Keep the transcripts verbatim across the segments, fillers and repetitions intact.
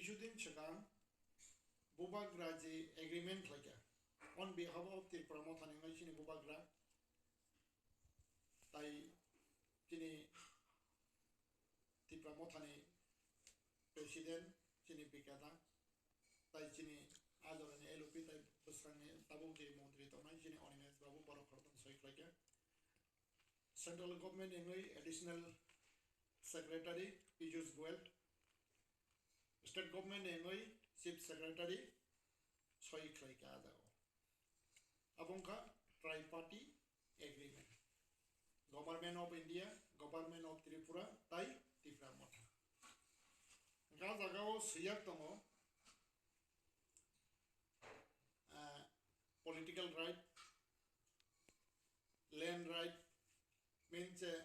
Judin swkang Bubagra je agreement khlaikha on behalf of Tripura Mothani wngwi chini Bubagra tai chini Tripura Mothani president chini Bikada tai chini ajorani L O P tai bwswrangni tabuk je montri tongnai chini Animesh Babu borok khoroktham soi khlaikha. Central government ni wngwi additional secretary Piyush Goyal, state government ni wngwi chief secretary soi khlaikha a jaga o. Abo wngkha triparty agreement, Government of India, Government of Tripura tai Tipra Motha. Hwnkhe a jaga o swijak tongo, ah, political right, land right, means, eh,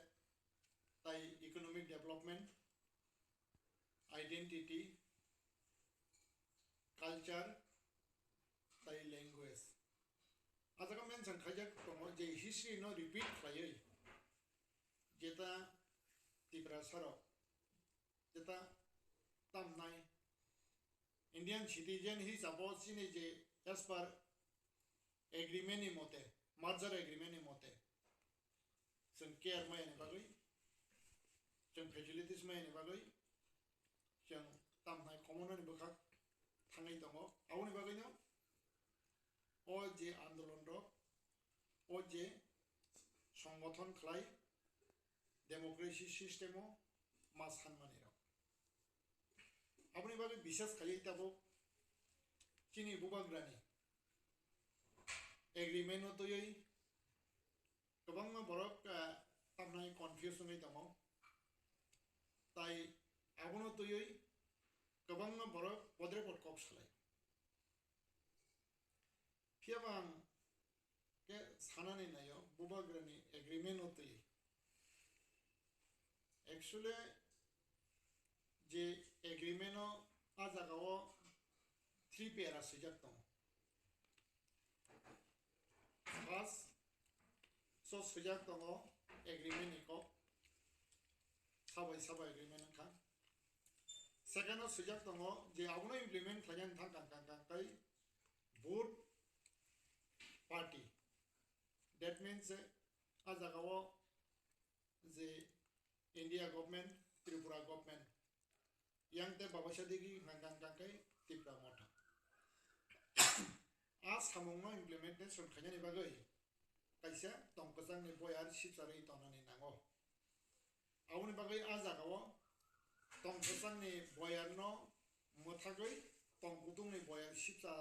tai economic development, identity, culture, tai language. A jaga mention khaijak tongo je history no repeat khlaiwi jeta Tiprasa rok jeta tamnai Indian citizen hisabo chini je as per agreement ni mote, merger agreement ni mote, chwng care maya ni bagwi, chwng facilities maya ni bagwi, chwng tamnai khomono ni bwkhak thangwi tongo. Aboni bagwino o je andolon rok, o je songgothon khlai democracy system o ma sanmani rok. Aboni bagwi bisas khaiwi tabuk chini Bubagrani agreement no twiwi kwbangma borok, ah, tamnai confuse wngwi tongo. Tai abono twiwi kwbangma borok podre pod kok salai. Phiya bo ang khe sanani naio, Bubagrani agreement no twi. Actually, je agreement o a jaga o three para swijak tongo. First, so swijak tongo agreement ni kok, sabai sabai agreement wngkha. Second o swijak tongo je abono implement khlainani thang kang kang kang kai both party. That means, eh, a jaga o je India government, Tripura government, yang te Babasa Digi hwnka hwnka khe Tipra Motha. A samungno implementation khainani bagwi kaisa tongkwchangni boyar sipcharwi tongnani nango. Aboni bagwi a jagao tongkwchangni boyarno mwthagwi tongkuthungni boyar sipcha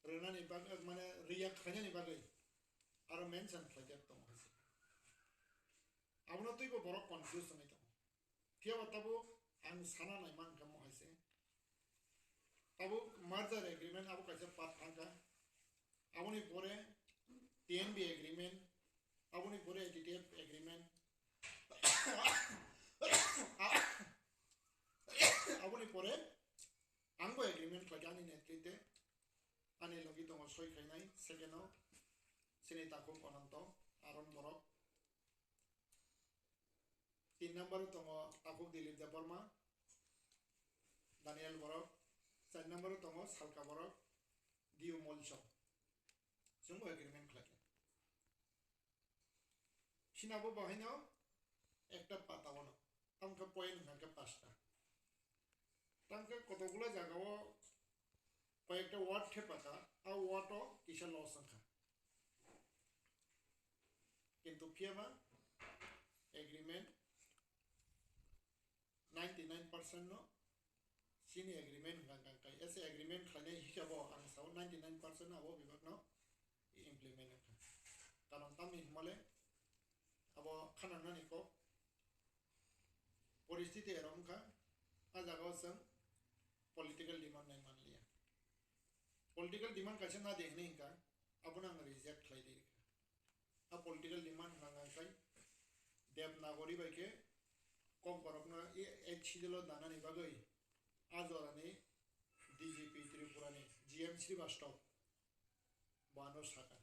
rwnani bagwi, mane, riya khlainani bagwi aro mention khlaijak tongo hai se. Abono twibo borok confuse wngwi tongo. Phiya bo tabuk ang sana nai mankha mo hai se. Tabuk merger agreement abo kaisa part thangkha. Aboni pore T N B agreement, aboni pore A T T F agreement, aboni pore angbo agreement khlaikha ani netrite, ani logi tongo soi khainai, second o chini takhuk Ananto, Aaron Borok, tin number o tongo takhuk Dilip Debbarma, Daniel Borok, char number o tongo Salka Borok, Diu Molsom. Chwngbo agreement khlaikha. Sinabo bahaino ekta pata wano, tamkhe point hwnkhe pasta. Tamkhe kotokgula jagao koyekta word thepakha, a word o kisa loss wngkha. Kintu phiyaba agreement ninety nine percent no chini agreement hwnkha hwnkha khe, ese agreement khlainai hisabo ang sao ninety nine percent no abo bebak no implement wngkha. Karon tamni hwnmale abo khanangnani kok poristiti erok wngkha, a jagao chwng political demand nai manliya. Political demand kaisa na de hwnwi hwnkha, abono ang reject khlai di rwkha. A political demand hwnka hwnka khai Devanagari bai khe Kokborokno e-, eighth schedule o danani bagwi a jorani D G P Tripura ni G M Srivastava bo ano sakha.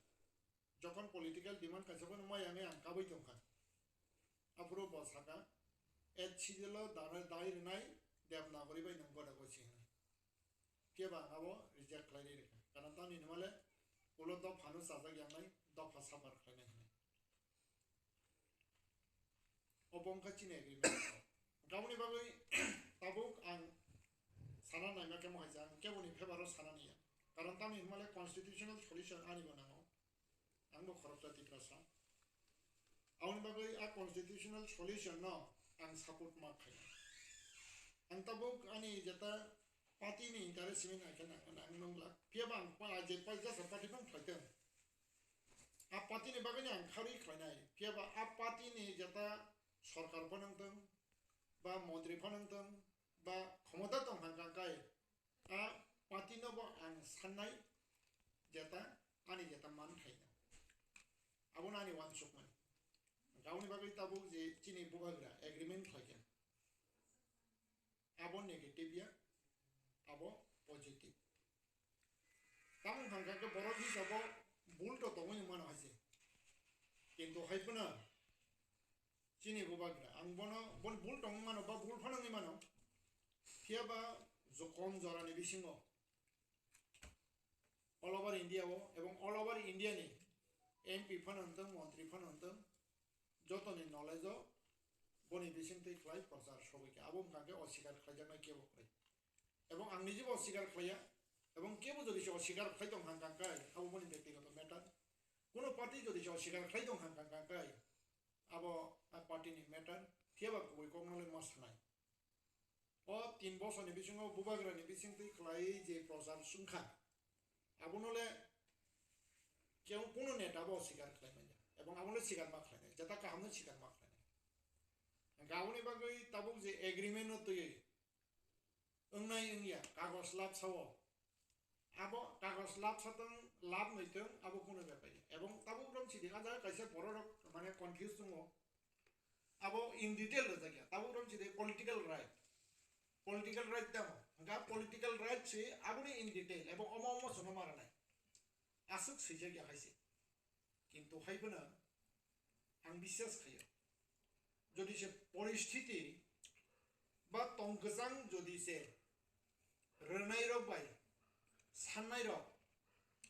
Jokhon political demand kaisa phano maya wngwi ang kabui tongkha. Aphuru bo sakha, eighth schedule o dana-, dai rwnai Devanagari bai nwng goda gosi hwnwi. phiya ba ang abo reject khlai rwi rwkha. Karon tamni hwnmale ulo dopha no chajak yangnai, dopha suffer khlainai hwnwi. Obo wngkha chini agreement. Aboni bagwi tabuk ang sana naima khe mohai, ang keboni favor o sana niya. Karon tamni hwnmale constitutional solution ani bo nango. Ang bo khoroksa Tiprasa. Aboni bagwi a constitutional solution no ang support ma khaina. Ang tabuk ani jeta party ni interest simi nai khe nang, nang nung glak. Phiya ba ang pa, je pa jasa party phano khlai tong. A party ni bagwi no ang kharwi khlainai. Phiya ba a party ni jeta sorkar phano wng tong, ba montri phano wng tong, ba khomota tong hang kang kai. A party no bo ang sannai jeta, ani jeta man khaina. Abo no ani uansukmani. Aboni bagwi tabuk je chini bubagra agreement khlaikha. Abo negative ya, abo positive. Tamo hangkha khe borok hisabo bul to tongwi mano hai se. Kintu hai phano chini bubagra, ang bono, boni bul tongwi mano ba bul phano wngwi mano. Phiya ba jo-, kom jorani bisingo all over India o ebong all over India ni M P phano wng tong, montri phano wng tong, jotoni knowledge o boni bisingtwi khlai prochar sogwi kha. Abo wngkha khe oswikar khlaijaknai kebo kwrwi. Ebong ang niji bo oswikar khlaiya. Ebong kebo jodi se oswikar khlai tong hang kang kai, abo boni byaktigoto matter. Kuno party jodi se oswikar khlai tong hang kang kang kai, abo a party ni matter. Phiya ba kubui kokno le ma sanai. O tin bosor ni bisingo bubagra ni bisingtwi khlai je prochar chwngkha, abono le kebo kuno neta bo oswikar khlai manya. Ebong abo le swikar ma khlainai, jeta kaham no swikar ma khlainai. Hwnkhe aboni bagwi tabuk je agreement no twiwi wngnai wngya kagoj labsa o. Abo kagoj labsa tong, lab nwi tong, abo kuno bepar ya. Ebong tabuk rok sidi, a jaga kaisa borok rok mane confuse tongo. Abo in detail rwjak ya. Tabuk rok sidi political right. Political right tamo. Hwnkha political right si aboni in detail. Ebong omo omo sono maranai. Aswk swijak ya hai se. Kintu hai phano ang biswas khaio, jodi se poristiti ba tong kwchang jodi se rwnairok bai sannairok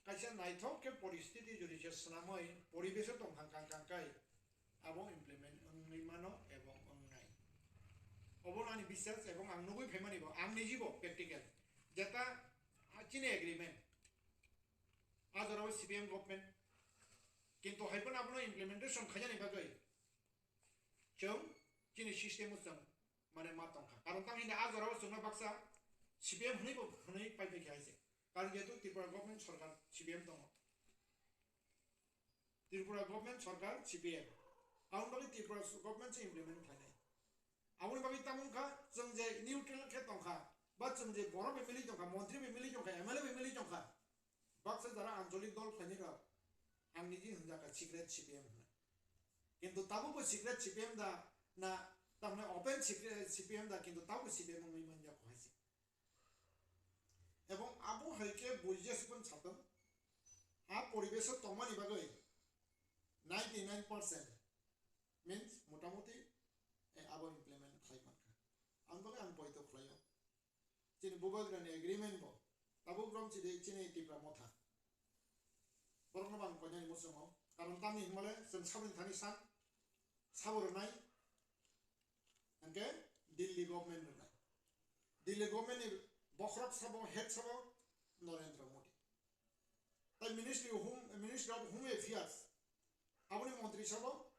kaisa naithok khe poristiti jodi se swnamwi poribeso tong hang kang kang kai, abo implement wngwi mano ebong wngnai. Obono ani biswas ebong ang nugwi phaimani bo, ang nijibo practical. Jeta chini agreement, a jorao C P M government. Kintu hai phano abono implementation khainani bagwi chwng chini system o chwng mane ma tongkha. Karon tang hini a jorao chwngno baksa C P M hwnwi bo hwnwi pai pai khe hai se. Karon jehetu Tripura government sorkar C P M tongo. Tripura government sorkar C P M. Aboni bagwi Tripura government se implement khlainai. Aboni bagwi tamo wngkha, chwng je neutral khe tongkha, ba chwng je borok bai milwi tongkha, montri bai milwi tongkha, M L A bai milwi tongkha, baksa jara ancholik dol khlainai rok, ang niji hwnjakha secret C P M hwnwi. Kintu tabukbo secret C P M da na, tamni open secret C P M da, kintu tabukbo C P M wngwi manya kho hai se. Ebong abo hai khe buji jesukun satung, a poribeso tongmani bagwi ninety nine percent means motamuti, eh, abo implement khlai mankha. Ang bagwi ang poito khlaio. Chini bubagrani agreement bo tabuk rom chini, chini Tipra Motha. Borokno bang koinani muchungo. Karon tamni himale chwng saboni thani san, sabo rwnai, hwnkhe Delhi government rwnai. Delhi government ni bokhorok sabo, head sabo Narendra Modi. Tai Ministry of Home, Ministry of Home Affairs, aboni montri sabo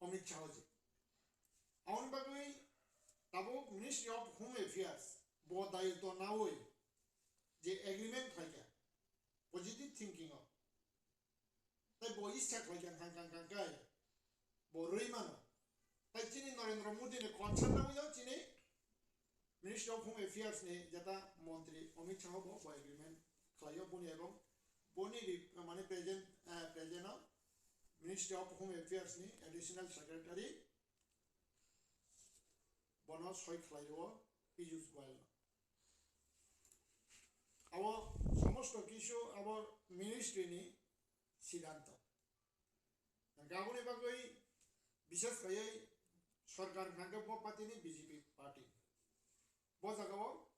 Amit Shah ji. Aboni bagwi tabuk Ministry of Home Affairs bo dayitw nawi je agreement khlaikha positive thinking o. Tai bo issa khlaikha kang kang kang kai bo rwi mano. Tai chini Narendra Modi ni concern nawi o chini Ministry of Home Affairs ni jeta montri Amit Shah bo, bo agreement khlaio boni ebong boni ri-, mane present, eh, present o Ministry of Home Affairs ni Additional Secretary bono soi khlaio Piyush Goyal no. Abo somosto kisu abo ministry ni siddhanto. Hwnkhe aboni bagwi bishes khaiwi sorkar hwnkhe bo party ni B J P party. Bo jagao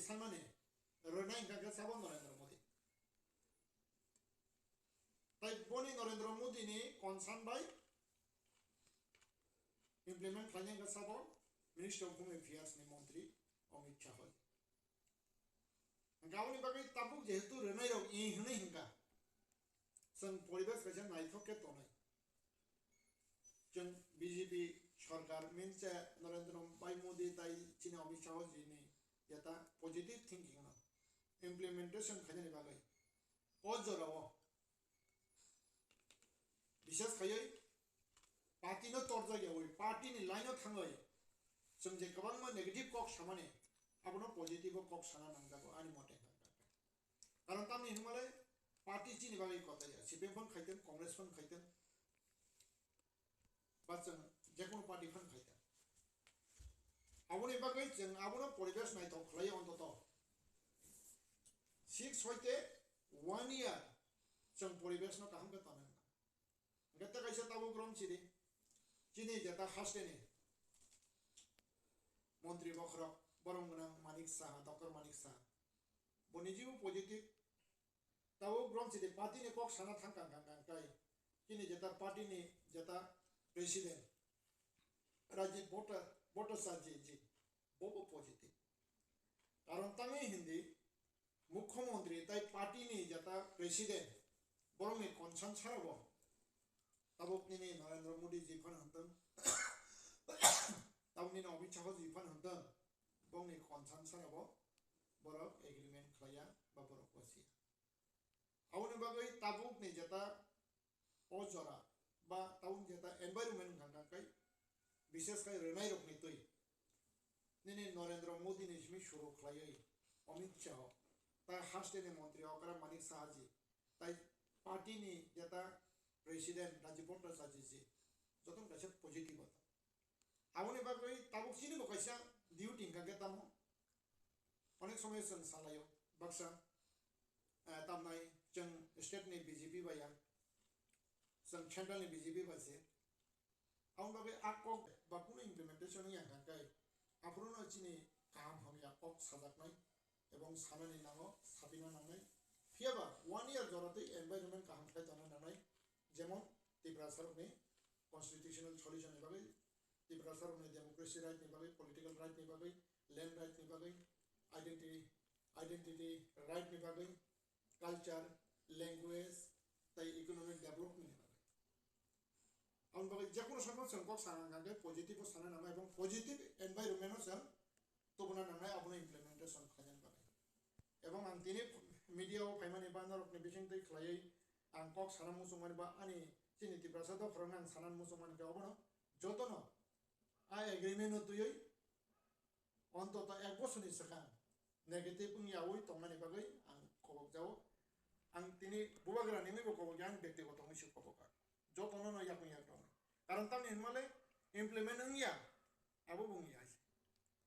sanmani rwnai hwnkha khe sabo Narendra Modi. Tai boni Narendra Modi ni concern bai implement khlainai hwnkha sabo Ministry of Home Affairs ni montri Amit Shah. Hwnkha aboni bagwi tabuk jehetu rwnai rok i hwnwi hwnkha, chwng poribesh kaisa naithok khe tongnai. Chwng B J P sorkar minse Narendra Bhai Modi tai chini Amit Shah ji ni jeta positive thinking no implementation khainani bagwi o jorao bishes khaiwi party no torjak yawi party ni line o thangwi chwng je kwbangma negative kok samani abono positive o kok sana nangjago ani mote. Karon tamni hinmale party chini bagwi kotaya, C P M phano khaiteng, Congress phano khaiteng, ba chwng jekono party phano khaiteng. Aboni bagwi chwng abono poribesh naithok khlai ontoto six hoite one year chwng poribesh no kaham khe tonwi. Hwnkhe tei kaisa tabuk rom chini, chini jeta hasteni montri bokhorok borom gwnang Manik Saha, Doctor Manik Saha. Bo nijibo positive. Tabuk rom chini party ni kok sana thang kang kang kang kai. Chini jeta party ni jeta president Rajiv Bhatta-, Bhattacharya ji, bobo positive. Karon tangwi hindi Mukhyamantri tai party ni jeta president borokni concern sarabo tabuk nini Narendra Modi ji phano hwntwng, tabuk nini Amit Shah ji phano hwntwng, bongni concern sarabo borok agreement khlaiya ba borok wasiya. Aboni bagwi tabuk ni jeta o jora ba town jeta environment wngkha kha kai, bishes khai rwnai rokni twi nini Narendra Modi ni simi suru khlaiwi Amit Shah, tai hasteni montri okra Manik Saha ji, tai party ni jeta president Rajiv Bhattacharya ji, jotono kaisa positive o. Aboni bagwi tabuk chini bo kaisa duty wngkha khe tamo. Onek somoi chwng salaio, baksa, eh, tamnai chwng state ni B J P bai ya, chwng central ni B J P bai se. Aboni bagwi a kok ba kunu implementation wngya hwnkha khe, aphuru no chini kaham hamya kok sajaknai, ebong sanani nango, sapina nangnai. Phiyaba one year joratwi environment kaham khlai tongna nangnai, jemon Tiprasa rokni constitutional solution ni bagwi, Tiprasa rokni democracy right ni bagwi, political right ni bagwi, land right ni bagwi, identity, identity right ni bagwi, culture, language tei economic development ni bagwi. Aboni bagwi jekono somoi chwng kok sana hwnkha khe positive o sana nangnai ebong positive environment o chwng tubuna nangnai, abono implementation khlainani bagwi. Ebong ang tini media o phaimani ba norokni bisingtwi khlaiwi ang kok sana muchungmani ba ani chini Tiprasa dopharokno ang sana muchungmani khe obono jotono a agreement no twiwi ontoto ek bosorni swkang negative wngyawi tongmani bagwi ang kobok jao. Ang tini bubagra nini bo kobok ya, ang bektigoto wngwi se kobok ang. Jotono no yakung yak rok. Karon tamni hinmale implement wngya, abo bo wngya.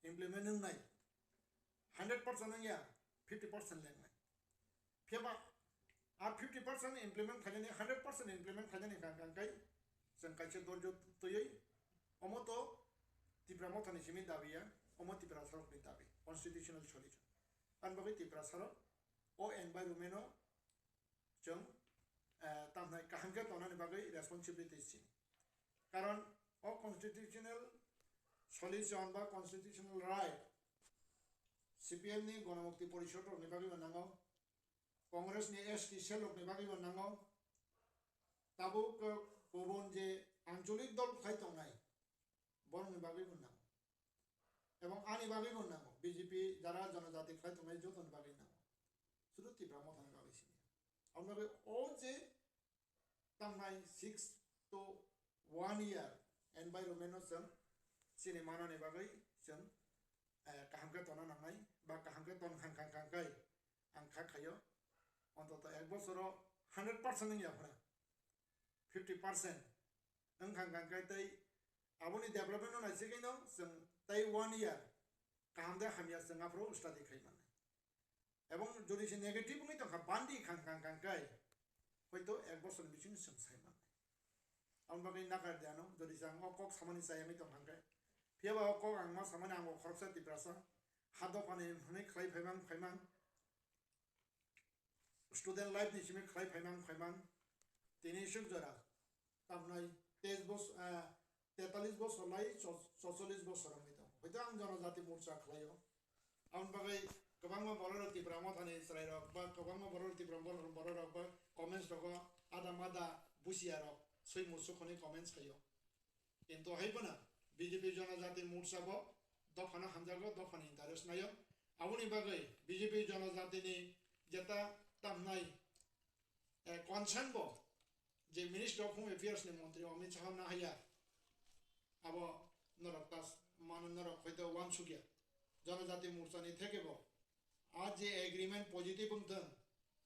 Implement wngnai hundred percent wngya, fifty percent lengnai. Phiyaba a fifty percent implement khainani, hundred percent implement khainani kha kha kai chwng kaisa dorjo twiwi omo to Tipra Mothani simi dabi ya, omo Tiprasarokni dabi, constitutional solution. Ani bagwi Tiprasarok o environment o chwng, eh, tamhnai kaham khe tongnani bagwi responsibility sini. Karon o constitutional solution ba constitutional right C P M ni Ganamukti Porishod rokni bagwi bo nango, Congress ni S T cell rokni bagwi bo nango, tabuk, eh, kubun je ancholik dol khai tongnai, borokni bagwi bo nango. Ebong ani bagwi bo nango, B J P jara jonojati khlai tongnai jotoni bagwi nango. Sudu Tipra Mothani bagwi sini. Aboni bagwi o je tangnai six to one year environment no chwng chini manani bagwi chwng, eh, kaham khe tongna nangnai ba kaham khe ton khang khang khang khai ang kha khaio. Ontoto ek bosoro hundred percent wngya phano fifty percent wng khang khang khai tei aboni development no naisigwi no chwng tei one year kaham de hamya chwng aphuru study khai mannai. Ebong jodi se negative wngwi tongkha, bandi khang khang khang khai, hoito ek bosor ni bisingo chwng sai mannai. Aboni bagwi nakar di ano, jodi se ang o kok samani chayangwi tongkha khe. Phiyaba o kok ang ma samani, ang bo khoroksa Tiprasa, ha dophani hwnwi khlai phaimang phaimang, student life ni simi khlai phaimang phaimang, tini suk jora tamnai teis bos-, ah, tetalis bosor lai cho-, chocholish bosor wngwi tongo. Hoito ang Jonojati Morcha khlaio. Aboni bagwi kwbangma bororok Tipra Mothani chwrairok ba kwbangma bororok Tipra bororok, bororok ba comments rogo ada mada busiya rok swi muchuk hwnwi comments khaio. Kintu hai phano B J P Jonojati Morcha bo dophano hamjago, dophani interest naio. Aboni bagwi B J P Jonojati ni jeta tamnai, eh, concern bo je Minister of Home Affairs ni montri Amit Shah na haya, abo norok tas mano norok hoito wansukya. Jonojati Morcha ni theke bo a je agreement positive wng thung,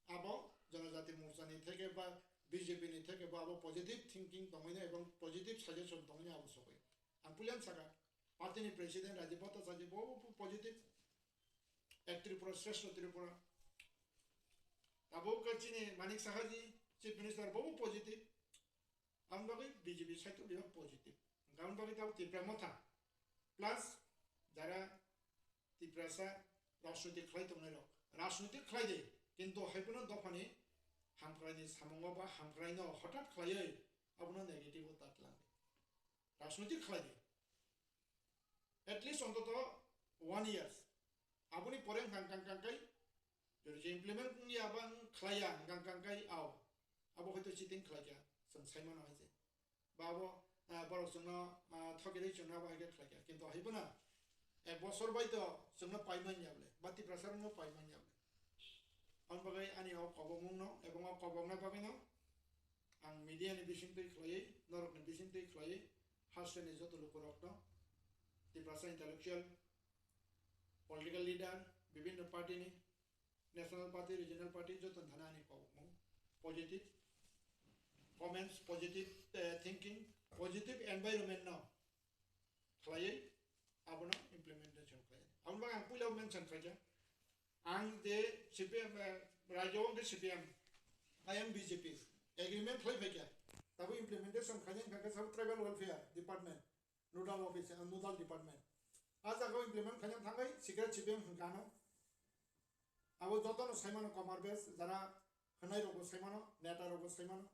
abo Jonojati Morcha ni theke ba B J P ni theke bo abo positive thinking tongwino ebong positive suggestion tongwino abo sogwi. Ang puilan saka, party ni president Rajiv Bhattacharya bo bo positive, Ek Tripura Shrestha Tripura. Abo khe chini Manik Saha ji, Chief Minister, bo bo positive. Ang bagwi B J P side to positive. Ang bagwi tabo Tipra Motha. Plus, jara Tiprasa rajniti khlai tongnai rok. Rajniti khlai de, kintu hai phano dophani hamkrai ni samungo ba hamkrai no hothat khlaiwi abono negative o ta tlang de. Rajniti khlai de. At least ontoto one years. Aboni pore hwnkha hwnkha hwnkha kai, jodi je implement wngya ba wng khlaiya hwnkha hwnkha kai ao. Abo hoito cheating khlaikha, chwng saimano hai se. Ba abo, ah, borok chwngno, ah, thokirwi chwngno abo hai khe khlaikha. Kintu hai phano ek bosor bai to chwngno paimanya bole, ba Tiprasa rokno paimanya bole. Aboni bagwi ani o kobongmungno ebong o kobongna bagwino ang media ni bisingtwi khlaiwi, norokni bisingtwi khlaiwi, hasteni joto lukurokno, Tiprasa intellectual, political leader, bibhinno party ni, national party, regional party, joto thana ani kobongmung, positive comments, positive, eh, thinking, positive environment no khlaiwi abono implementation khlai. Aboni bagwi ang puila mention khlaikha. Ang je C P M, eh, rajyo wngkhe C P M, ayang B J P, agreement khlai phaikha. Tabo implementation khlaina hwnkha khe sabo tribal welfare department, nodal office, eh, nodal department. A jagao implement khlaina thangwi secret C P M hwnkha ano. Abo jotono saimano Komar Bes, jara hwnai rokbo saimano, neta rokbo saimano.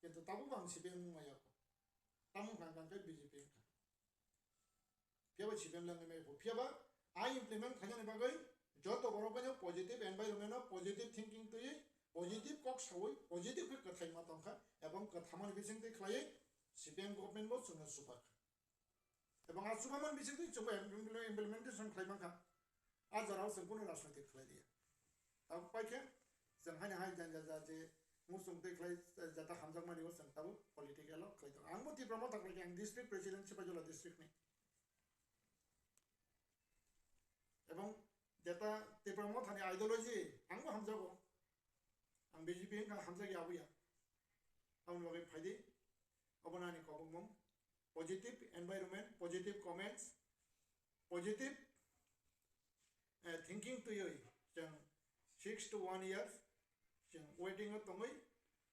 Kintu tabo bo ang C P M wngmaya. Tamo hwnkha hwnkha khe B J P wngkha. Phiyaba C P M le wngwi maya pho. Phiyaba a implement khainani bagwi joto borok bai positive environment o positive thinking twiwi positive kok sawi positive khe kwthai ma tongkha ebong kwthamani bisingtwi khlaiwi C P M government bo chwngno chubakkha. Ebong a chubamani bisingtwi chwngbo implementation khlai mankha. A jorao chwng kunu rajniti khlai liya. Tabuk paikhe chwng haino hai janja ja je muchung twi khlai jata hamjakmani o chwng tabuk political o khlai tongo. Angbo Tipra Motha khlai khe ang district president Sipaijola district ni. Ebong jeta Tipra Mothani ideology angbo hamjago. Ang B J P wngkha hamjakya aboya. Aboni bagwi phaidi. Obono ani kobongmung. Positive environment, positive comments, positive, eh, thinking twiwi chwng six to one years chwng waiting o tongwi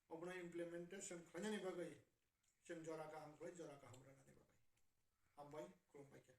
obono implementation khlainani bagwi chwng jora kaham khlai, jora kaham rwnani bagwi. Hambai, khulumbai khe.